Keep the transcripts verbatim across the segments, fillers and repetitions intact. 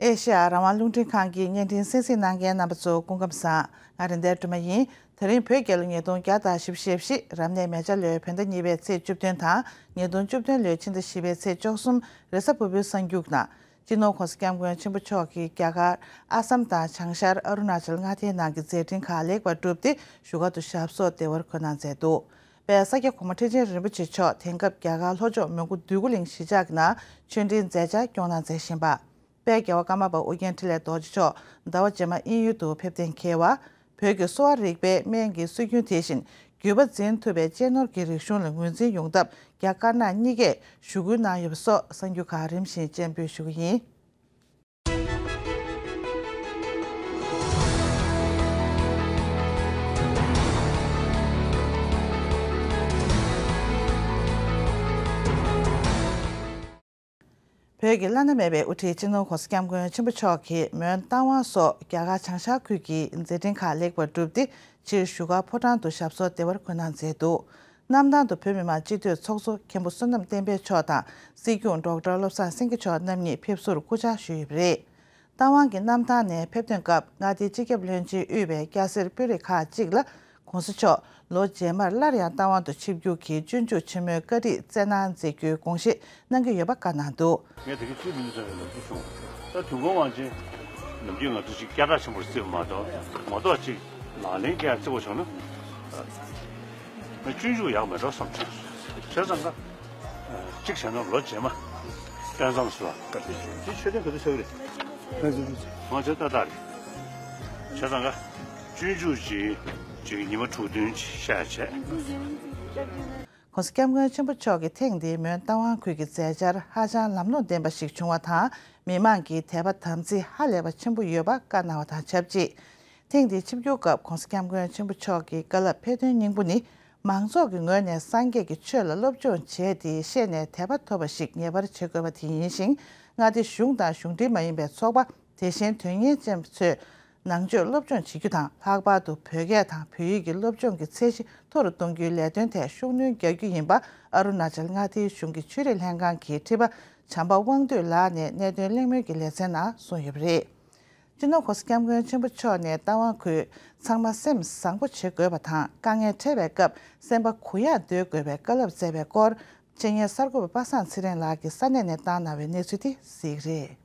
ཨེ་ཤེ་ཡ་རང་དབང་རླུང་འཕྲིན་ཁང་གི་བརྙན་འཕྲིན་གསན་གཟིགས་གནང་མཁན་རྣམ་པ་ཚོ་སྐུ་ཁམས་བཟང་། ང་རེད་མདའ་སྒྲོལ་མ་ཡིན། དེ་རིང་བོད་རྒྱལ་ལོ་ཉིས་སྟོང་བརྒྱ་དང་བཞི་བཅུ་ཞེ་བཞི། རབ་གནས་མེ་བྱ་ལོའི་བོད་ཟླ་གཉིས་པའི་ཚེས་བཅུ་བདུན་དང་། ཉིས་སྟོང་བཅུ་བདུན་ལོའི་ཕྱི་ཟླ་བཞི་པའི་ཚེས་བཅུ་གསུམ། རེས་གཟའ་ཕུར་བུའི་གསར་འགྱུར་ནང་། སྤྱི་ནོར་༸གོང་ས་༸སྐྱབས་མགོན་ཆེན་པོ་མཆོག་གིས་རྒྱ་གར་ཨ་སམ་དང་བྱང་ཤར་ཨ་རུ་ན་ཅལ་མངའ་སྡེའི་ནང་གི་མཛད་འཕྲིན་ཁག་ལེགས་པར་བསྒྲུབས་ཏེ་བཞུགས་སྒར་དུ་ཞབས་སོར་བདེ་བར་འཁོད་གནང་མཛད་འདུག་དཔལ་ས་སྐྱ་གོང་མ་ཁྲི་ཆེན་རིན་པོ་ཆེ་མཆོག་དེང་སྐབས་རྒྱ་གར་ལྷོ་ཕྱོགས་མོན་གྷོ་འདོད་རྒུ་གླིང་གཞིས་ཆགས་ཀྱི་ནང་ཆོས་འབྲེལ་མཛད་འཆར་སྐྱོང་གནང་མཛད་བཞིན་པ། དཔལ་རྒྱལ་བ་ཀརྨ་པ་ཨོ་རྒྱན་འཕྲིན་ལས་རྡོ་རྗེ་མཆོག་ཟླ་བ་རྗེས་མ་དབྱིན་ཡུལ་དུ་ཕེབས་གཏན་འཁེལ་བ། བོད་ཀྱི་གསོ་བ་རིག་པའི་སྨན་གྱི་སྲོལ་རྒྱུན་དེ་བཞིན་བརྒྱུད་པ་འཛིན་ཐུབ་པའི་གཅེས་ནོར་གྱི་རིག་གཞུང་ལ་ངོས་འཛིན་ཡོང་ཐབས་རྒྱ་དཀར་ནག་གཉིས་ཀས་ཞུ་སྐུལ་གནང་ཡོད་པ་སོགས་གསར་འགྱུར་ཁག་རིམ་བཞིན་སྤྱན་འབུལ་ཞུ་གི་ཡིན། བོད་ཀྱི་བླ་ན་མེད་པའི་དབུ་ཁྲིད་སྤྱི་ནོར་༸གོང་ས་༸སྐྱབས་མགོན་ཆེན་པོ་མཆོག་གིས་མོན་རྟ་དབང་སོགས་རྒྱ་གར་བྱང་ཤར་ཁུལ་གྱི་མཛད་འཕྲིན་ཁག་ལེགས་པར་བསྒྲུབས་ཏེ། ཕྱིར་བཞུགས་སྒར་ཕོ་བྲང་དུ་ཞབས་སོར་བདེ་བར་འཁོད་གནང་མཛད་འདུག་གནམ་ཐང་དུ་བོད་མི་མང་སྤྱི་འཐུས་ཚོགས་གཙོ་མཁན་པོ་བསོད་ནམས་བསྟན་འཕེལ་མཆོག་དང་། སྲིད་སྐྱོང་ཌོག་ཊར་བློ་བཟང་སེང་གེ་མཆོག་རྣམ་གཉིས་ཕེབས་བསུར་སྐུ་བཅར་ཞུས་ཡོད་པ་རེད། རྟ་དབང་གི་གནམ་ཐང་ནས་ཕེབས་ཐོན་སྐབས། མངའ་སྡེའི་སྤྱི་ཁྱབ་བློན་ཆེན་དབུས་པའི་སྐྱ་སེར་དཔོན་རིགས་ཁག་ཅིག་ལ། ༸གོང་ས་མཆོག་ལོ་རྗེས་མར་སླར་ཡང་རྟ་དབང་དུ་ཆིབས་བསྒྱུར་གྱིས་སྤྱོད་འཇུག་ཆེན་མོའི་བཀའ་ཁྲིད་སྩལ་གནང་མཛད་རྒྱུའི་དགོངས་བཞེས་གནང་གི་ཡོད་པ་བཀའ་གནང་འདུག་ངས་དེ་གའི་ཚུལ་མིན་ཙམ་ལབ་རྒྱུ་བྱུང་། ད་དུས་འཁོར་དབང་ཆེན་ནམ་རྒྱུན་ང་ཚོ་ཅིག་སྐད་གྲགས་ཆེན་པོར་བརྩིས་པ་མ་གཏོགས། ངོ་ཐོག་ཅིག་ལག་ལེན་བཀལ་ཡག་བརྩི་བ་བྱུང་ན། ང་སྤྱོད་འཇུག་ཡག་མེད་འགྲོ་བསམ་བྱུང་། བྱས་ཙང་ཀ་གཅིག་བྱས་ན་ལོ་རྗེས་མ་དཔོན་ཚང་སུ་ལ་བཀའ་དྲིན་ཆེ། དེ་ཆོས་དོན་ག་དུས་ཆགས་ཀྱི་རེད། ང་ཚོ་ཏག་ཏག་རེད། བྱས་ཙང་ཀ་སྤྱོད་འཇུག་ཅིག་ཅིག་ཉི་མ་དྲུག་བདུན་ཅིག་བཤད་བྱས། ༸གོང་ས་༸སྐྱབས་མགོན་ཆེན་པོ་མཆོག་གིས་ཐེངས་འདིའི་མོན་རྟ་དབང་ཁུལ་གྱི་མཛད་འཆར་ཧ་ཅང་ལམ་ལྷོང་ལྡན་པ་ཞིག་བྱུང་བ་དང་། མི་མང་གི་དད་པ་དམ་ཚིག་ཧ་ལས་པ་ཆེན་པོ་ཡོད་པ་བཀའ་གནང་བ་དང་ཆབས་ཅིག་ཐེངས་འདིའི་ཆིབས་བསྒྱུར་སྐབས་༸གོང་ས་༸སྐྱབས་མགོན་ཆེན་པོ་མཆོག་གི་བཀའ་སློབ་ཕེབས་ཐོན་སྙིང་པོ་ནི། མང་ཚོགས་ཀྱི་ངོས་ནས་སངས་རྒྱས་ཀྱི་ཆོས་ལ་སློབ་སྦྱོང་བྱས་ཏེ་ཤེས་ནས་དད་པ་ཐོབ་པ་ཞིག་ངེས་པར་བྱེད་དགོས་པ་དེ་ཡིན་ཞིང་། མངའ་སྡེ་གཞུང་དང་གཞུང་འབྲེལ་མ་ཡིན་པའི་ཚོགས་པ། དེ་བཞིན་དོན་གཉེར་ཅན་ཚོས་ནང་ཆོས་སློབ་སྦྱོང་བྱེད་རྒྱུ་དང་། ལྷག་པར་དུ་བོད་སྐད་དང་བོད་ཡིག་གི་སློབ་སྦྱོང་གི་ཚད་གཞི་མཐོ་རུ་གཏོང་རྒྱུའི་ལས་དོན་ཐད་ཤུགས་སྣོན་རྒྱག་རྒྱུ་ཡིན་པ། ཨ་རུ་ན་ཅལ་མངའ་སྡེའི་གཞུང་གི་ཆོས་རིག་ལྷན་ཁང་གི་ཁྲི་པ་བྱམས་པ་དབང་འདུས་ལགས་ནས་གནད་དོན་གླེང་མོལ་གྱི་ལེ་ཚན་ནང་གསུངས་ཡོད་པ་རེད། སྤྱི་ནོར་༸གོང་ས་༸སྐྱབས་མགོན་ཆེན་པོ་མཆོག་ནས་རྟ་དབང་ཁུལ་ཚང་མ་སེམས་བཟང་པོ་བྱེད་དགོས་པ་དང་། དཀའ་ངལ་འཕྲད་པའི་སྐབས་སེམས་པ་གུ་ཡངས་སྡོད་དགོས་པའི་བཀའ་སློབ་སྩལ་བའི་སྐོར། ཆེད་གཉེར་གསར་འགོད་པ་པ་སངས་ཚེ་རིང་ལགས་ཀྱིས་ས་གནས་ནས་བཏང་གནང་བའི་གནས་ཚུལ་དེ་གཟིགས་རེད།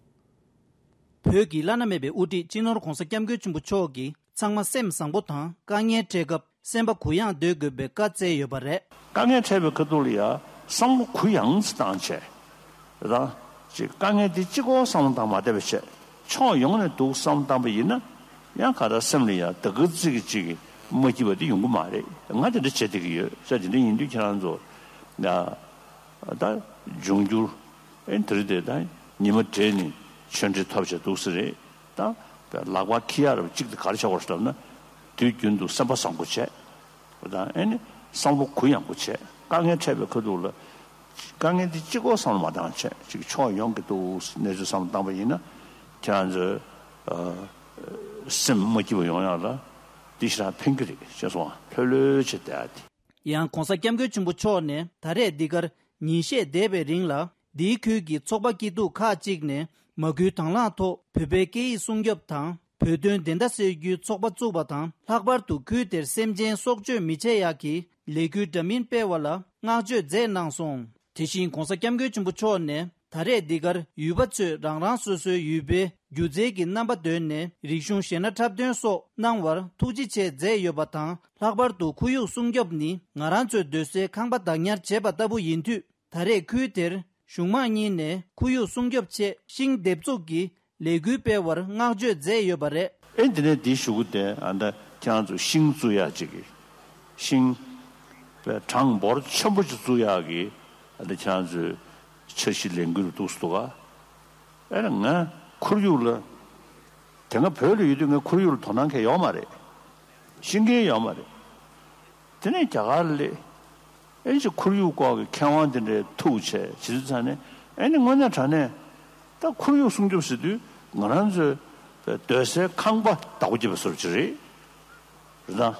བོད་ཀྱི་བླ་ན་མེད་པའི་དབུ་ཁྲིད་སྤྱི་ནོར་༸གོང་ས་༸སྐྱབས་མགོན་ཆེན་པོ་མཆོག་གིས་ཚང་མ་སེམས་བཟང་པོ་དང་། དཀའ་ངལ་འཕྲད་སྐབས་སེམས་པ་གུ་ཡངས་སྡོད་དགོས་པའི་བཀའ་སྩལ་ཡོད་པ་རེད། དཀའ་ངལ་འཕྲད་པའི་ཁ་ཐུག་ལ་ཡ་བསམ་བློ་གུ་ཡངས་སུ་བཏང་བྱས། རང་ཅིག་དཀའ་ངལ་འདི་གཅིག་པོ་བསམ་བློ་བཏང་མ་བསྡད་པ་བྱས། ཕྱོགས་ཡོངས་ནས་འདུག་བསམ་བློ་བཏང་པ་ཡིན་ན། ཡང་ག་ད་སེམས་ལ་ཡ་ད་ག་ཙིག་གི་ཅིག་གི་མ་སྐྱིད་པ་འདི་ཡོང་གི་མ་རེད། ང་དེ་འདྲ་བྱེད་བསྡད་ཀྱི་ཡོད་ཟེར། དེ་འདྲ་ཡིན་དུས་ཁྱེད་རང་ཚོ་ཡ། ད་འབྱུང་འགྱུར་ཨེ་འདིར་དེ་ད་ཉི་མ་བགྲེས་ནས་ཆོས་འབྲེལ་ཐོབ་བྱས་འདུག་ས་རེད། ད་ལག་པ་འཁྱེར་ཡག་རབ་གཅིག་དེ་ག་རེ་ཆགས་པ་རེད་ལབ་ན། དུས་རྒྱུན་དུ་སེམས་པ་བཟང་པོ་བྱས། ད་ཨེ་ནི་བསམ་བློ་གུ་ཡངས་པོ་བྱས། དཀའ་ངལ་འཕྲད་པའི་ཁ་ཐུག་ལ་དཀའ་ངལ་འདི་གཅིག་པོ་བསམ་བློ་མ་བཏང་བྱས། ཅིག་ཕྱོགས་ཡོངས་ཀྱི་འདུག་གནས་ཚུལ་བསམ་བློ་བཏང་པ་ཡིན་ན། ཁྱེད་རང་ཚོའི་སེམས་མ་སྐྱིད་པ་ཡོང་ཡག་ལ་འདི་ཞེ་དྲག་ཕན་གྱི་རེད་ཅེས་སོང་། ལྷོད་ལྷོད་བྱས་བསྡད་ཡག་དེ། ཡང་༸གོང་ས་༸སྐྱབས་མགོན་ཆེན་པོ་མཆོག་ནས་ད་རེས་འདི་གར་ཉིན་ཤས་འདས་པའི་རིང་ལ། འདིའི་ཁུལ་གྱི་ཚོགས་པ་སྐྱིད་སྡུག་ཁག་ཅིག་ནས་མ་སྐུལ་དང་བླངས་ཐོག་བོད་པའི་སྐད་ཡིག་སྲུང་སྐྱོབ་དང་། བོད་དོན་བདེན་མཐའ་གསལ་རྒྱུའི་ཚོགས་པ་བཙུགས་པ་དང་། ལྷག་པར་དུ་ཁུལ་དེར་སེམས་ཅན་སྲོག་གཅོད་མི་བྱེད་ཡག་གི་ལས་འགུལ་འདྲ་མིན་སྤེལ་བ་ལ་བསྔགས་བརྗོད་མཛད་གནང་སོང་། དེ་བཞིན་༸གོང་ས་༸སྐྱབས་མགོན་ཆེན་པོ་མཆོག་ནས། ད་རེས་འདི་གར་ཡུལ་པ་ཚོས་རང་རང་སོ་སོའི་ཡུལ་པའི་སྒྱུ་རྩལ་གྱི་རྣམ་པ་འདོན་ནས་རིག་གཞུང་གཞས་སྣ་འཁྲབ་སྟོན་སོགས་གནང་བར་ཐུགས་རྗེ་ཆེ་མཛད་ཡོད་པ་དང་། ལྷག་པར་དུ་ཁོར་ཡུག་སྲུང་སྐྱོབ་ནི་ང་རང་ཚོའི་སྡོད་སའི་ཁང་པ་བདག་ཉར་བྱེད་པ་ལྟ་བུ་ཡིན་དུས། ད་རེས་ཁུལ་དེར་གཞུང་མང་གཉིས་ནས་ཁོར་ཡུག་སྲུང་སྐྱོབ་ཆེད་ཤིང་འདེབས་འཛུགས་ཀྱི་ལས་འགུལ་སྤེལ་བར་བསྔགས་བརྗོད་མཛད་ཡོད་པ་རེད། ཨེ་འདི་ནས་འདི་ཞུ་གི་དེ་ཨ་ད་ཁྱེད་རང་ཚོ་ཤིང་བཙུགས་ཡག་ཅིག་གི་ཤིང་པའི་གྲངས་འབོར་ཆེན་པོ་ཅིག་བཙུགས་ཡག་གི་ཨ་ད་ཁྱེད་རང་ཚོའི་འཆར་གཞི་ལས་འགུལ་འདུག་སེ་འདུག་ག་ཨེ་ན་ང་ཁོར་ཡུག་ལ་དེ་སྔ་བོད་ལ་ཡོད་དུས་ང་ཁོར་ཡུག་ལ་དོ་སྣང་གང་ཡང་ཡོད་མ་རེད། ཤེས་མཁན་ཡོད་མ་རེད། དེ་ནས་རྒྱ་གར་སླེབས། ཨེ་ཅིག་ཁོར་ཡུག་སྐོར་གྱི་མཁས་དབང་དེ་འདྲའི་ཐུག་བྱས་བྱེད་དུས་ཙང་ནས། ཨེ་ནི་དངོས་གནས་དྲང་གནས་ད་ཁོར་ཡུག་སྲུང་སྐྱོབ་ཟེར་དུས་ང་རང་ཚོའི་སྡོད་སའི་ཁང་པ་བདག་པོ་བརྒྱབ་པའི་བཟོ་འདྲ་ཅིག་རེད། རེད་དང་།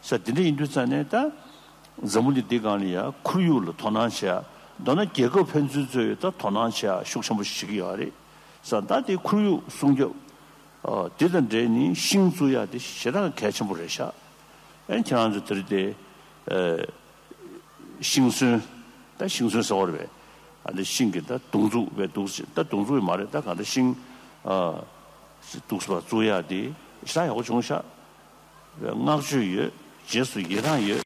ས་འདི་འདྲ་ཡིན་དུས་ཙང་ནས་ད་འཛམ་བུ་གླིང་འདི་སྒང་ལ་ཡ་ཁོར་ཡུག་ལ་དོ་སྣང་བྱེད་ཡ། མདོར་ན་རྒྱལ་ཁབ་ཕན་ཚུན་ཚོས་ད་དོ་སྣང་བྱེད་ཡ་ཤུགས་ཆེན་པོ་ཞིག་བྱེད་ཀྱི་ཡོད་རེད། ས་ད་དེ་ཁོར་ཡུག་སྲུང་སྐྱོབ། ཨ་དེ་དང་འབྲེལ་ནས་ཤིང་བཙུགས་ཡ་དེ་ཞེ་དྲག་གལ་ཆེན་པོ་རེད་ཤག་ཨེ་ཁྱེད་རང་ཚོ་དེ་རིང་དེ་ཨ་ཤིང་སོན། ད་ཤིང་སོན་ཟེར་བ་རེད་པས། ཨ་འདི་ཤིང་གི་ད་སྡོང་འཛུགས་པའི་འདུག་ད་སྡོང་འཛུགས་མ་རེད། ད་གང་ལྟར་ཤིང་ཨ་འདུག་སེ་བཙུགས་ཡ་དེ་ཞེ་དྲག་ཡག་པོ་བྱུང་ཤག་བསྔགས་བརྗོད་ཡོད། རྗེས་སུ་ཡི་རངས་ཡོད།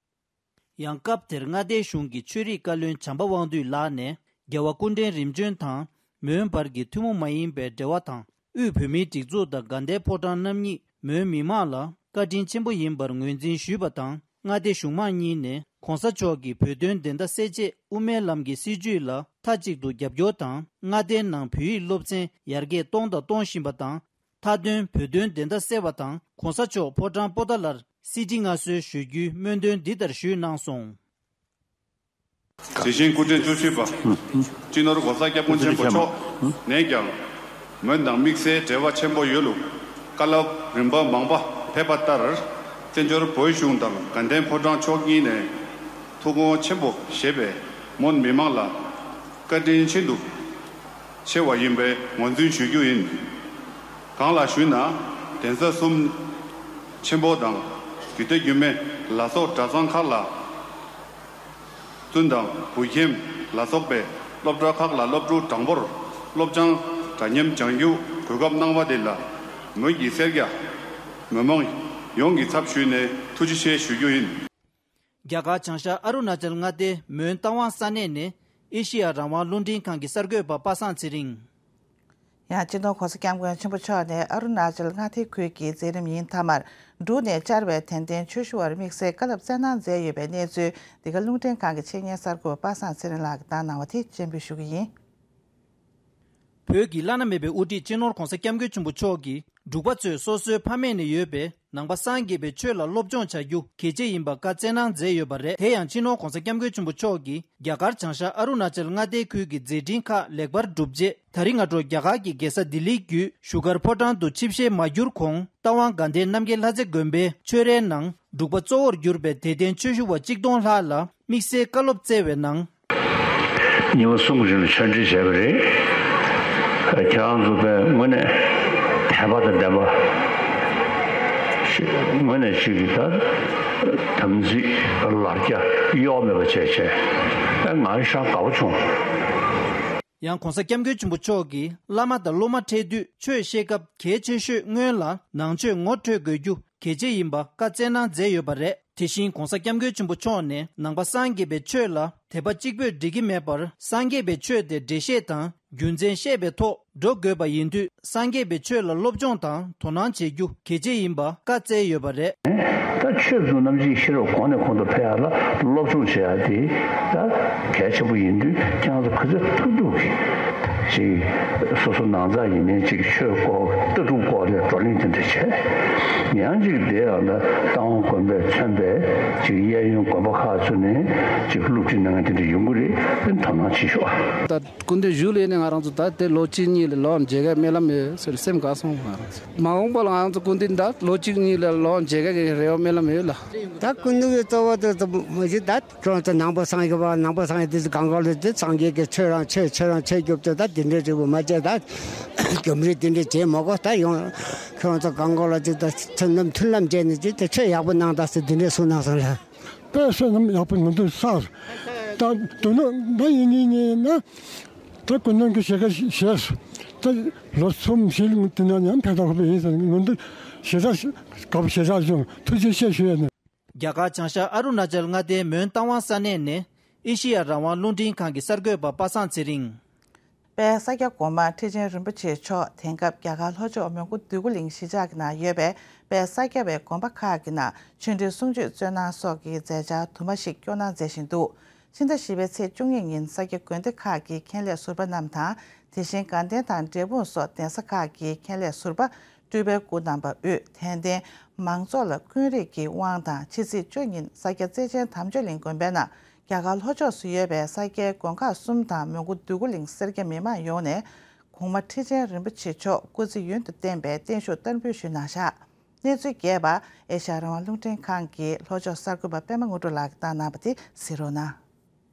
ཡང་སྐབས་དེར་མངའ་སྡེའི་གཞུང་གི་ཆོས་རིག་བཀའ་བློན་བྱམས་པ་དབང་འདུས་ལགས་ནས་རྒྱལ་བ་སྐུ་ཕྲེང་རིམ་བྱོན་དང་མོན་བར་གྱི་ཐུན་མོང་མ་ཡིན་པའི་འབྲེལ་བ་དང་དབུས་བོད་མིའི་སྒྲིག་འཛུགས་དང་དགའ་ལྡན་ཕོ་བྲང་རྣམ་གཉིས་མོན་མི་མང་ལ་བཀའ་དྲིན་ཆེན་པོ་ཡིན་པར་ངོས་འཛིན་ཞུས་པ་དང་། མངའ་སྡེ་གཞུང་མང་གཉིས་ནས་གོང་ས་མཆོག་གིས་བོད་དོན་བདེན་མཐའ་གསལ་ཆེད་དབུ་མའི་ལམ་གྱི་སྲིད་བྱུས་ལ་མཐའ་གཅིག་ཏུ་རྒྱབ་སྐྱོར་དང་། མངའ་སྡེའི་ནང་བོད་ཡིག་སློབ་ཚན་ཡར་རྒྱས་གཏོང་དང་གཏོང་བཞིན་པ་དང་། མཐའ་དོན་བོད་དོན་བདེན་མཐའ་གསལ་བ་དང་གོང་ས་མཆོག་ཕོ་བྲང་པོ་ཏཱ་ལར་གསེར་ཁྲི་མངའ་གསོལ་ཞུ་རྒྱུའི་སྨོན་འདུན་འདི་ལྟར་ཞུས་གནང་སོང་། དེ་བཞིན་སྐུ་ཕྲེང་བཅུ་བཞི་པ་སྤྱི་ནོར་༸གོང་ས་༸སྐྱབས་མགོན་ཆེན་པོ་མཆོག་ནས་ཀྱང་མོན་དང་དམིགས་བསལ་འབྲེལ་བ་ཆེན་པོ་ཡོད་ལུགས་བཀའ་སློབ་རིམ་པ་མང་པོ་ཕེབས་པ་ལྟར། བཙན་བྱོལ་བོད་གཞུང་དང་དགའ་ལྡན་ཕོ་བྲང་ཕྱོགས་གཉིས་ནས་ཐུགས་དགོངས་ཆེན་པོ་བཞེས་པས་མོན་མི་མང་ལ་བཀའ་དྲིན་ཤིན་ཏུ་ཆེ་བ་ཡིན་པའི་ངོས་འཛིན་ཞུ་རྒྱུ་ཡིན། གང་ལགས་ཞུས་ན། གདན་ས་གསུམ་ཆེན་པོ་དང་རྒྱུད་སྡེ་རྒྱུད་སྨད་ལ་སོགས་གྲྭ་ཚང་ཁག་ལ་བཙུན་དང་བུ་ཁྱིམ་ལ་སོགས་པའི་སློབ་གྲྭ་ཁག་ལ་སློབ་ཕྲུག་གྲངས་འབོར་སློབ་སྦྱོང་འདྲ་མཉམ་སྦྱང་རྒྱུ་གོ་སྐབས་གནང་བ་དེ་ལ་མོན་གྱི་སེར་སྐྱ་མི་མང་ཡོངས་ཀྱི་ཚབ་ཞུས་ནས་ཐུགས་རྗེ་ཆེ་ཞུ་རྒྱུ་ཡིན། རྒྱ་གར་བྱང་ཤར་ཨ་རུ་ན་ཅལ་མངའ་སྡེའི་མོན་རྟ་དབང་ས་གནས་ནས་ཨེ་ཤེ་ཡ་རང་དབང་རླུང་འཕྲིན་ཁང་གི་གསར་འགོད་པ་པ་སངས་ཚེ་རིང་། ཡང་སྤྱི་ནོར་༸གོང་ས་༸སྐྱབས་མགོན་ཆེན་པོ་མཆོག་ནས་ཨ་རུ་ན་ཅལ་མངའ་སྡེའི་ཁུལ་གྱི་མཛད་རིམ་ཡིན་མཐའ་མར་འབྲུག་ནས་བཅར་བའི་དད་ལྡན་ཆོས་ཞུ་བར་དམིགས་བསལ་བཀའ་སློབ་སྩལ་གནང་མཛད་ཡོད་པའི་གནས་ཚུལ་འདི་ག་རླུང་འཕྲིན་ཁང་གི་ཆེད་གཉེར་གསར་འགོད་པ་པ་སངས་ཚེ་རིང་ལགས་ཀྱིས་བཏང་གནང་བ་དེ་སྤྱན་འབུལ་ཞུ་གི་ཡིན། བོད་ཀྱི་བླ་ན་མེད་པའི་དབུ་ཁྲིད་སྤྱི་ནོར་༸གོང་ས་༸སྐྱབས་མགོན་ཆེན་པོ་མཆོག་གིས་འབྲུག་པ་ཚོས་སོ་སོའི་ཕ་མེས་ནས་ཡོད་པའི་ནང་པ་སངས་རྒྱས་པའི་ཆོས་ལ་སློབ་སྦྱོང་བྱ་རྒྱུ་གལ་ཆེ་ཡིན་པ་བཀའ་སྩལ་གནང་མཛད་ཡོད་པ་རེད། དེ་ཡང་སྤྱི་ནོར་༸གོང་ས་༸སྐྱབས་མགོན་ཆེན་པོ་མཆོག་གིས་རྒྱ་གར་བྱང་ཤར་ཨ་རུ་ན་ཅལ་མངའ་སྡེའི་ཁུལ་གྱི་མཛད་འཕྲིན་ཁག་ལེགས་པར་གྲུབ་རྗེས། ད་རིང་སྔ་དྲོ་རྒྱ་གར་གྱི་རྒྱལ་ས་ལྡི་ལི་བརྒྱུད་བཞུགས་སྒར་ཕོ་བྲང་དུ་ཆིབས་ཞལ་མ་བསྒྱུར་གོང་རྟ་དབང་དགའ་ལྡན་རྣམ་རྒྱལ་ལྷ་རྩེ་དགོན་པའི་ཆོས་རའི་ནང་འབྲུག་པ་གཙོ་བོར་གྱུར་པའི་དད་ལྡན་ཆོས་ཞུ་བ་གཅིག་སྟོང་ལྷག་ལ་དམིགས་བསལ་བཀའ་སློབ་སྩལ་བའི་ནང་། ཉི་མ་གསུམ་རིང་ལ་ཆོས་འབྲེལ་བྱས་པ་རེད། ཁྱེད་རང་ཚོ་དཔེ་དངོས་གནས་དད་པ་དང་ལྡན་པ་ཞིག་དངོས་གནས་ཅིག་གིས་ད་དམ་ཚིག་ལར་རྒྱ་གཡོ་མེད་པ་བྱས་བྱས་ཨེ་ང་ཧྲང་དགའ་པོ་བྱུང་། ཡང་༸གོང་ས་༸སྐྱབས་མགོན་ཆེན་པོ་མཆོག་གིས་བླ་མ་དང་སློབ་མ་འཕྲད་དུས་ཆོས་བཤད་སྐབས་གལ་ཆེ་ཤོས་སྔོན་ལ་ནང་ཆོས་ངོ་འཕྲོད་དགོས་རྒྱུ་གལ་ཆེ་ཡིན་པ་བཀའ་སྩལ་གནང་མཛད་ཡོད་པ་རེད། དེ་བཞིན་༸གོང་ས་༸སྐྱབས་མགོན་ཆེན་པོ་མཆོག་ནས་ནང་པ་སངས་རྒྱས་པའི་ཆོས་ལ་དད་པ་གཅིག་པོས་འགྲིག་གི་མེད་པར་སངས་རྒྱས་པའི་ཆོས་དེ་འགྲེལ་བཤད་དང་རྒྱུ་མཚན་བཤད་པའི་ཐོག་འགྲོ་དགོས་པ་ཡིན་དུས་སངས་རྒྱས་པའི་ཆོས་ལ་སློབ་སྦྱོང་དང་དོ་སྣང་བྱེད་རྒྱུ་གལ་ཆེ་ཡིན་པ་བཀའ་སྩལ་ཡོད་པ་རེད། ད་ཆོས་ཚོ་རྣམ་འབྱེད་ཤེས་རབ་གོང་ནས་གོང་དུ་འཕེལ་ཡག་ལ་སློབ་སྦྱོང་བྱེད་ཡག་དེ་ད་གལ་ཆེན་པོ་ཡིན་དུས་ཁྱེད་རང་ཚོ་ག་ཚོད་ཐུབ་ཐུབ་ཀྱིས་ཅིག་སོ་སོ་ནང་ཚགས་ཡིན་ནའི་ཅིག་ཆོས་སྐོར་ལྟ་གྲུབ་སྐོར་ལ་བགྲོ་གླེང་དེ་འདྲ་བྱས། ཡང་ཅིག་དེ་ཡང་ད་རྟ་དབང་དགོན་པས་མཚོན་པའི་ཅིག་གཡས་གཡོན་དགོན་པ་ཁག་ཚོ་ནས་ཅིག་སློབ་ཁྲིད་གནང་མཁན་དེ་འདྲ་ཡོང་གི་རེད། དེ་དོ་སྣང་བྱེད་ཤོག་ཨ། ད་སྐུ་མདུན་བཞུགས་ལས་ནས་ང་རང་ཚོ་ད་དེ་ལོ་གཅིག་གཉིས་ལ་ལོག་མཇལ་ག་སྨོན་ལམ་ཡོད་ཟེར་སེམས་དགའ་སོང་ང་རང་ཚོ། མ་འོངས་པ་ལ་ང་རང་ཚོ་སྐུ་མདུན་ད་ལོ་གཅིག་གཉིས་ལ་ལོག་མཇལ་ག་གི་རེ་བ་སྨོན་ལམ་ཡོད་ལ། ད་སྐུ་མདུན་གྱི་གཙོ་བོ་དེ་ཚོ་མ་གཞི་ད་ཁྱོད་ཚོ་ནང་པ་སངས་རྒྱས་པ་ནང་པ་སངས་རྒྱས་དེ་ཚོ་གང་ག་ལ་དེ་སངས་རྒྱས་ཀྱི་ཆོས་རང་ཆོས་ཆོས་རང་ཆོས་སྐྱོབ་ཚོ་ད་དེ་འདྲའི་རིགས་པ་མ་བྱས་ད་རྒྱུམ་རིགས་དེ་འདྲའི་བྱེད་མ་དགོས། ད་ཡོང་ཁྱོད་ཚོ་གང་ག་ལ་དེ་ད་མཐུན་ལམ་མཐུན་ལམ་བྱས་ནས་དེ་ད་ཆོས་ཡག་པོ་གནང་ད་ཟེར་དེ་འདྲའི་གསུངས་གནང་སོང་ལ། དཔེ་བསོད་ནམས་ཡག་པོ་ང་ཚོས་བསགས། ད་དུ་ནོ་ན་ཡིན་ནི་ཡིན་ན། ད་སྐུ་མདུན་གྱི་ཞལ་ཁ་བཞེས་སོ། ད་ལོ་གསུམ་བཞི་ལ་དེ་ན་ཡང་ཕན་ཐོགས་པ་ཡིན་ཟེར་ང་ཚོ་ཞེ་དྲག་དགའ་པོ་ཞེ་དྲག་བྱུང་། ཐུགས་རྗེ་ཆེ་ཞུ་ཡ་ནི། རྒྱ་གར་བྱང་ཤར་ཨ་རུ་ན་ཅལ་མངའ་སྡེའི་མོན་རྟ་དབང་ས་གནས་ནས་ཨེ་ཤེ་ཡ་རང་དབང་རླུང་འཕྲིན་ཁང་གི་གསར་འགོད་པ་པ་སངས་ཚེ་རིང་། དཔལ་ས་སྐྱ་གོང་མ་ཁྲི་ཆེན་རིན་པོ་ཆེ་མཆོག་དེང་སྐབས་རྒྱ་གར་ལྷོ་ཕྱོགས་མོན་གྷོ་འདོད་རྒུ་གླིང་གཞིས་ཆགས་ཀྱི་ནང་ཡོད་པའི་དཔལ་ས་སྐྱ་པའི་དགོན་པ་ཁག་གི་ནང་ཆོས་འབྲེལ་གསུང་ཆོས་སྩོལ་གནང་སོགས་ཀྱི་མཛད་འཆར་དུ་མ་ཞིག་སྐྱོང་གནང་མཛད་བཞིན་འདུག་ཕྱི་ཟླ་བཞི་པའི་ཚེས་བཅུ་གཉིས་ཉིན་ས་སྐྱ་དགོན་སྡེ་ཁག་གི་མཁན་སླད་ཟུར་པ་རྣམས་དང་། དེ་བཞིན་དགའ་ལྡན་དང་འབྲས་སྤུངས་སོགས་གདན་ས་ཁག་གི་མཁན་སླད་ཟུར་པ། སྤྲུལ་པའི་སྐུ་རྣམ་པ་དབུས་དད་ལྡན་མང་ཚོགས་ལ་ཀུན་རིག་གི་དབང་དང་། ཕྱི་ཚེས་བཅུ་ཉིན་ས་སྐྱ་རྩེ་ཆེན་དམ་ཆོས་གླིང་དགོན་པའི་ནང་རྒྱ་གར་ལྷོ་ཕྱོགས་སུ་ཡོད་པའི་ས་སྐྱའི་དགོན་ཁག་གསུམ་དང་མོན་གྷོ་འདོད་རྒུ་གླིང་སེར་སྐྱ་མི་མང་ཡོངས་ནས་གོང་མ་ཁྲི་ཆེན་རིན་པོ་ཆེ་མཆོག་སྐུ་ཚེ་ཡུན་དུ་བརྟན་པའི་བརྟན་བཞུགས་བསྟར་འབུལ་ཞུས་གནང་བཞག་གནས་ཚུལ་རྒྱས་པ་ཨེ་ཤ་ཡ་རང་དབང་རླུང་འཕྲིན་ཁང་གི་ལྷོ་ཕྱོགས་གསར་འགོད་པ་པད་མ་དངོས་གྲུབ་ལགས་ཀྱིས་བཏང་གནང་བ་དེ་གཟིགས་རོགས་གནང་།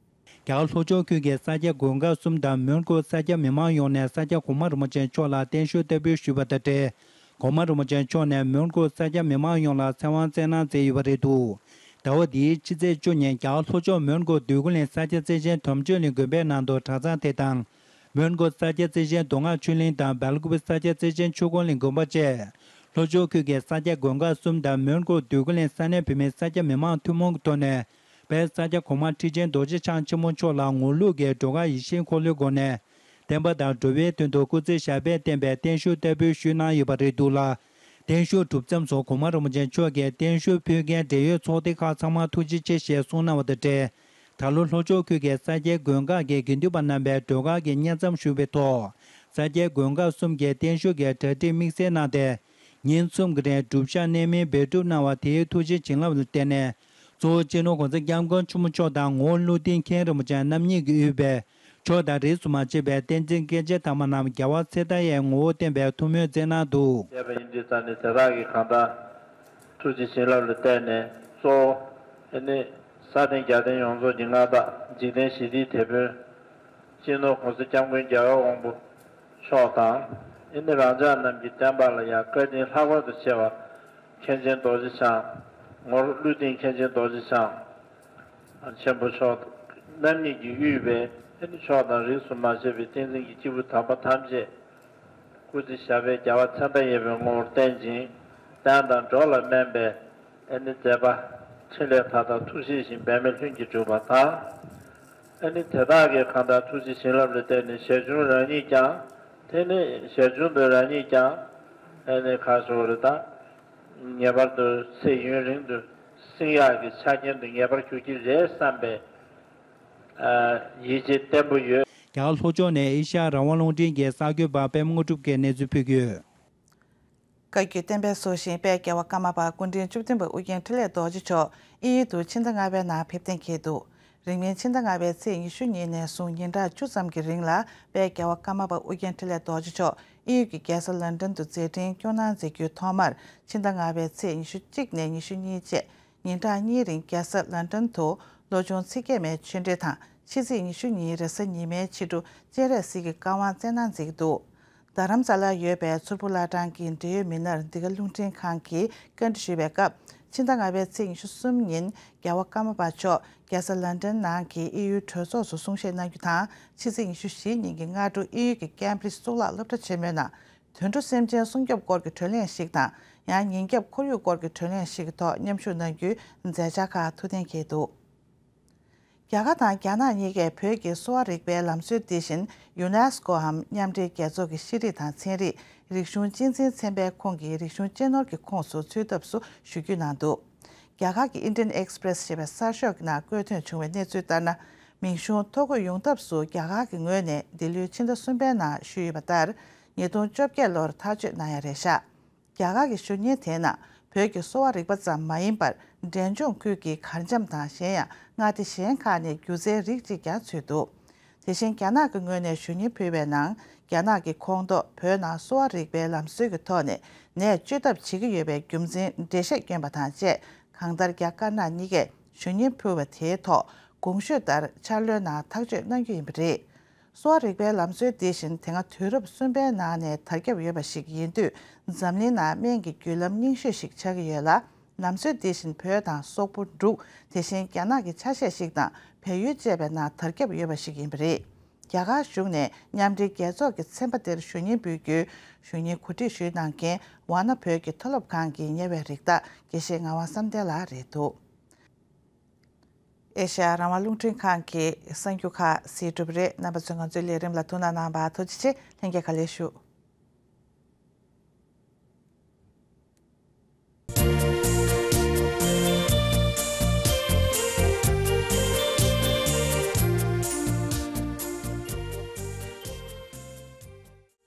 རྒྱ་གར་ལྷོ་ཕྱོགས་ཁུལ་གྱི་ས་སྐྱ་དགོན་ཁག་གསུམ་དང་མོན་གྷོ་ས་སྐྱ་མི་མང་ཡོངས་ནས་ས་སྐྱ་གོང་མ་རིན་པོ་ཆེ་མཆོག་ལ་བརྟན་བཞུགས་བསྟར་འབུལ་ཞུས་པ་དང་འབྲེལ། གོང་མ་རིན་པོ་ཆེ་མཆོག་ནས་མོན་གྷོ་ས་སྐྱ་མི་མང་ཡོངས་ལ་ཚེ་དབང་བསྩལ་གནང་མཛད་ཡོད་པ་རེད་འདུག་ཟླ་བ་འདིའི་ཕྱི་ཚེས་བཅུ་ཉིན་རྒྱ་གར་ལྷོ་ཕྱོགས་མོན་གྷོ་འདོད་རྒུ་གླིང་ས་སྐྱ་བརྩེ་ཆེན་དམ་ཆོས་གླིང་དགོན་པའི་ནང་དུ་གྲྭ་ཚང་དེ་དང་། མོན་གྷོ་ས་སྐྱ་བརྩེ་ཆེན་མདོ་སྔགས་ཆོས་གླིང་དང་སྦེལ་ཀོབ་ས་སྐྱ་བརྩེ་ཆེན་ཆོས་འཁོར་གླིང་དགོན་པ་བཅས། ལྷོ་ཕྱོགས་ཁུལ་གྱི་ས་སྐྱ་དགོན་ཁག་གསུམ་དང་མོན་གྷོ་འདོད་རྒུ་གླིང་ས་གནས་བོད་མིའི་ས་སྐྱ་མི་མང་ཐུན་མོང་གི་ཐོག་ནས། དཔལ་ས་སྐྱ་གོང་མ་ཁྲི་ཆེན་རྡོ་རྗེ་འཆང་ཆེན་པོ་མཆོག་ལ་ངོར་ལུགས་ཀྱི་སྒྲོལ་དཀར་ཡེ་ཤེས་འཁོར་ལོའི་སྒོ་ནས། བསྟན་པ་དང་འགྲོ་བའི་དོན་དུ་སྐུ་ཚེ་ཞབས་པད་བརྟན་པའི་བརྟན་བཞུགས་བསྟར་འབུལ་ཞུས་གནང་ཡོད་པ་རེད་འདུག་ལ། བརྟན་བཞུགས་གྲུབ་མཚམས་སུ་གོང་མ་རིན་པོ་ཆེ་མཆོག་གིས་བརྟན་བཞུགས་ཕུལ་མཁན་འབྲེལ་ཡོད་ཚོགས་སྡེ་ཁག་ཚང་མར་ཐུགས་རྗེ་ཆེ་ཞེས་གསུངས་གནང་བ་དང་འབྲེལ། ད་ལོ་ལྷོ་ཕྱོགས་ཁུལ་གྱི་ས་སྐྱའི་དགོན་ཁག་གི་དགེ་འདུན་པ་རྣམ་པས་སྒྲོལ་དཀར་གྱི་བསྙེན་མཚམས་བཞུགས་པའི་ཐོག་ས་སྐྱའི་དགོན་ཁག་གསུམ་གྱི་བརྟན་བཞུགས་ཀྱི་གྲ་སྒྲིག་དམིགས་བསལ་གནང་སྟེ། ཉིན་གསུམ་གྱི་རིང་སྒྲུབ་ཞག་གནད་སྨིན་འབད་སྒྲུབ་གནང་བ་དེའི་ཐུགས་རྗེ་བྱིན་རླབས་ལ་བརྟེན་ནས། གཙོ་བོ་སྤྱི་ནོར་༸གོང་ས་༸སྐྱབས་མགོན་ཆེན་པོ་མཆོག་དང་ངོར་ཀླུ་ལྡིང་མཁན་རིན་པོ་ཆེ་རྣམ་གཉིས་ཀྱིས་དབུས་པའི་ཆོས་དང་རིས་སུ་མ་ཆད་པའི་བསྟན་འཛིན་སྐྱེས་ཆེན་དམ་པ་རྣམས་རྒྱལ་བ་ཚེ་རྟ་ཡི་ངོ་བོ་བསྟན་པའི་ཐུགས་སྨོན་བསྩལ་གནང་འདུག་བྱས་པ་ཡིན་དུས་ཙང་ནས་དེ་དག་གིས་གང་ལྟར་ཐུགས་རྗེ་བྱིན་རླབས་ལ་བརྟེན་ནས་གཙོ་བོ་ཨ་ནི་ས་སྟེང་རྒྱལ་བསྟན་ཡོངས་རྫོགས་ཀྱི་མངའ་བདག་འཇིག་རྟེན་ཞི་བདེའི་དེད་དཔོན། སྤྱི་ནོར་༸གོང་ས་༸སྐྱབས་མགོན་རྒྱལ་བའི་དབང་པོ་མཆོག་དང་། ཨེ་ནི་རང་ཅག་རྣམས་ཀྱི་བསྟན་པ་ལ་ཡང་བཀའ་དྲིན་ལྷག་པར་དུ་ཆེ་བ། མཁན་ཆེན་རྡོ་རྗེ་འཆང་། ངོར་ཀླུ་ལྡིང་མཁན་ཆེན་རྡོ་རྗེ་འཆང་ཆེན་པོ་མཆོག་རྣམ་གཉིས་ཀྱིས་དབུས་པའི་ཨེ་ནི་ཕྱོགས་དང་རིས་སུ་མ་ཆད་པའི་བསྟན་འཛིན་གྱི་སྐྱེས་བུ་དམ་པ་ཐམས་ཅད། སྐུ་ཚེ་ཞབས་པད་རྒྱལ་བ་ཚེ་རྟ་ཡི་ངོ་བོར་བརྟན་ཅིང་། བསྟན་དང་འགྲོ་ལ་སྨན་པའི་ཨེ་ནི་མཛད་པ་འཕྲིན་ལས་མཐའ་དག་ཐུགས་བཞེད་བཞིན་འབད་མེད་ལྷུན་གྱིས་གྲུབ་པ་དང་། ཨེ་ནི་དེ་དག་གིས་གང་ལྟར་ཐུགས་རྗེ་བྱིན་རླབས་ལ་བརྟེན་ནས་ཞར་བྱུང་རང་ཉིད་ཀྱང་། དེ་ནི་ཞར་བྱུང་དུ་རང་ཉིད་ཀྱང་ཨེ་ནི་ཁ་ཕྱོགས་རེ་དང་། ངེས་པར་དུ་ཚེ་ཡུན་རིང་དུ་བསྲིང་ཡག་གི་ཆ་རྐྱེན་དུ་ངེས་པར་གྱུར་གྱི་རེད་བསམ་པའི་ཡིད་ཆེས་བརྟན་པོ་ཡོད། རྒྱ་གར་ལྷོ་ཕྱོགས་ནས་ཨེ་ཤ་ཡ་རང་དབང་རླུང་འཕྲིན་གྱི་གསར་འགོད་པ་པད་མ་དངོས་གྲུབ་ཀྱིས་གནས་ཚུལ་ཕུལ་གྱི་ཡོད། བཀའ་བརྒྱུད་བསྟན་པའི་སྲོག་ཤིང་དཔལ་རྒྱལ་བ་ཀརྨ་པ་སྐུ་ཕྲེང་བཅུ་བདུན་པ་ཨུ་རྒྱན་འཕྲིན་ལས་རྡོ་རྗེ་མཆོག་དབྱིན་ཡུལ་དུ་ཕྱི་ཟླ་ལྔ་པའི་ནང་ཕེབས་གཏན་འཁེལ་འདུག་རིང་མིན་ཕྱི་ཟླ་ལྔ་པའི་ཚེས་ཉི་ཤུ་ཉིན་ནས་བཟུང་ཉིན་གྲངས་བཅུ་ཙམ་གྱི་རིང་ལ་དཔལ་རྒྱལ་བ་ཀརྨ་པ་ཨུ་རྒྱན་འཕྲིན་ལས་རྡོ་རྗེ་མཆོག་དབྱིན་ཡུལ་གྱི་རྒྱལ་ས་ལན་ཀྲན་དུ་མཛད་འཕྲིན་སྐྱོང་གནང་མཛད་རྒྱུའི་ཐོག་མར་ཕྱི་ཟླ་ལྔ་པའི་ཚེས་ཉི་ཤུ་གཅིག་ནས་ཉི་ཤུ་གཉིས་བཅས། ཉིན་གྲངས་གཉིས་རིང་རྒྱལ་ས་ལན་ཀྲན་དུ་བློ་སྦྱོང་ཚིག་བརྒྱད་མའི་ཆོས་འབྲེལ་དང་། ཕྱི་ཚེས་ཉི་ཤུ་ཉིན་རེས་གཟའ་ཉི་མའི་ཕྱི་དྲོ་སྤྱན་རས་གཟིགས་ཀྱི་བཀའ་དབང་བསྩལ་གནང་མཛད་ཀྱི་འདུག་རྡ་རམ་ས་ལར་ཡོད་པའི་མཚུར་ཕུ་བླ་བྲང་གི་འབྲེལ་ཡོད་མི་སྣར་འདི་ག་རླུང་འཕྲིན་ཁང་གིས་བཀའ་འདྲི་ཞུས་པའི་སྐབས། ཕྱི་ཟླ་ལྔ་པའི་ཚེས་ཉི་ཤུ་གསུམ་ཉིན་རྒྱལ་བ་ཀརྨ་པ་མཆོག་རྒྱལ་ས་ལན་ཀྲན་ནང་གི་དབྱིན་ཡུལ་གྲོས་ཚོགས་སུ་གསུང་བཤད་གནང་རྒྱུ་དང་། ཕྱི་ཚེས་ཉི་ཤུ་བཞི་ཉིན་གྱི་སྔ་དྲོ་དབྱིན་ཡུལ་གྱི་ཀེམ་བྷི་རིཇ་གཙུག་ལག་སློབ་གྲྭ་ཆེན་མོའི་ནང་། དུད་འགྲོ་སེམས་ཅན་སྲུང་སྐྱོབ་སྐོར་གྱི་གྲོས་གླེང་ཞིག་དང་། ཡང་ཉིན་རྒྱབ་ཁོར་ཡུག་སྐོར་གྱི་གྲོས་གླེང་ཞིག་གི་ཐོག་མཉམ་ཞུགས་གནང་རྒྱུའི་མཛད་འཆར་ཁག་ཐུགས་གཏན་འཁེལ་འདུག་རྒྱ་གར་དང་རྒྱ་ནག་གཉིས་ཀས་བོད་ཀྱི་གསོ་བ་རིག་པའི་ལམ་སྲོལ་འདི་བཞིན་ཡུ་ནེ་སི་ཀོའམ་མཉམ་འབྲེལ་རྒྱལ་ཚོགས་ཀྱི་ཤེས་རིག་དང་ཚན་རིག་རིག་གཞུང་གཅེས་འཛིན་ཚན་པའི་ཁོངས་ཀྱི་རིག་གཞུང་གཅེས་ནོར་གྱི་ཁོངས་སུ་ཚུད་ཐབས་སུ་ཞུ་རྒྱུ་གནང་འདུག་རྒྱ་གར་གྱི་Indian Express་ཞེས་པའི་གསར་ཤོག་གི་ནང་བཀོད་ཐོན་བྱུང་བའི་གནས་ཚུལ་ལྟར་ན། མིང་གཞུང་ཐོ་འགོད་ཡོང་ཐབས་སུ་རྒྱ་གར་གྱི་ངོས་ནས་འདི་ལོའི་ཕྱི་ཟླ་གསུམ་པའི་ནང་ཞུས་ཡོད་པ་ལྟར། ཉིས་སྟོང་བཅོ་བརྒྱད་ལོར་ཐག་གཅོད་གནང་ཡ་རེད་ཤག་རྒྱ་གར་གྱི་ཞུ་སྙན་དེའི་ནང་བོད་ཀྱི་གསོ་བ་རིག་པ་ཙམ་མ་ཡིན་པར། འབྲས་ལྗོངས་ཁུལ་གྱི་གར་འཆམ་དང་གཞན་ཡང་མངའ་སྡེ་གཞན་ཁག་ནས་སྒྱུ་རྩལ་རིགས་གཅིག་ཀྱང་ཚུད་འདུག་དེ་བཞིན་རྒྱ་ནག་གི་ངོས་ནས་ཞུ་སྙན་ཕུལ་བའི་ནང་། རྒྱ་ནག་གི་ཁོངས་གཏོགས་བོད་ནང་གསོ་བ་རིག་པའི་ལམ་སྲོལ་གྱི་ཐོག་ནས་ནད་བཅོས་ཐབས་བྱེད་ཀྱི་ཡོད་པའི་རྒྱུ་མཚན་འགྲེལ་བཤད་བསྐྱོན་པ་དང་བཅས། གང་ལྟར་རྒྱ་དཀར་ནག་གཉིས་ཀས་ཞུ་སྙན་ཕུལ་བ་དེའི་ཐོག་གོང་ཞུས་ལྟར་འཆར་ལོའི་ནང་ཐག་གཅོད་གནང་རྒྱུ་ཡིན་པ་རེད། གསོ་བ་རིག་པའི་ལམ་སྲོལ་འདི་བཞིན་དེ་སྔ་དུས་རབས་གསུམ་པའི་ནང་ནས་དར་ཁྱབ་ཡོད་པ་ཞིག་ཡིན་དུས། འཛམ་གླིང་ནང་སྨན་གྱི་བརྒྱུད་ལམ་རྙིང་ཤོས་ཤིག་ཆགས་ཀྱི་ཡོད་ལ། ལམ་སྲོལ་འདི་བཞིན་བོད་དང་སོག་པོ་འབྲུག་དེ་བཞིན་རྒྱ་ནག་གི་ཆ་ཤས་ཤིག་དང་བལ་ཡུལ་བཅས་པའི་ནང་དར་ཁྱབ་ཡོད་པ་ཞིག་ཡིན་པ་རེད། རྒྱ་གར་གཞུང་ནས་མཉམ་འབྲེལ་རྒྱལ་ཚོགས་ཀྱི་ཚན་པ་དེར་ཞུ་སྙན་འབུལ་རྒྱུའི་ཞུ་སྙན་གོ་སྒྲིག་ཞུས་གནང་མཁན་ཝཱ་ཎ་བོད་ཀྱི་མཐོ་སློབ་ཁང་གི་ཉེ་བའི་རིགས་བདག་དགེ་བཤེས་ངག་དབང་བསམ་གཏན་ལགས་རེད་འདུག་ཨེ་ཤ་ཡ་རང་དབང་རླུང་འཕྲིན་ཁང་གི་གསར་འགྱུར་ཁག་གསན་གྲུབ་རེད། རྣམ་པ་ཚོས་ང་ཚོའི་ལས་རིམ་ལ་ཐུགས་སྣང་གནང་བར་ཐུགས་རྗེ་ཆེ། ལྷན་རྒྱས་ག་ལེར་བཞུགས།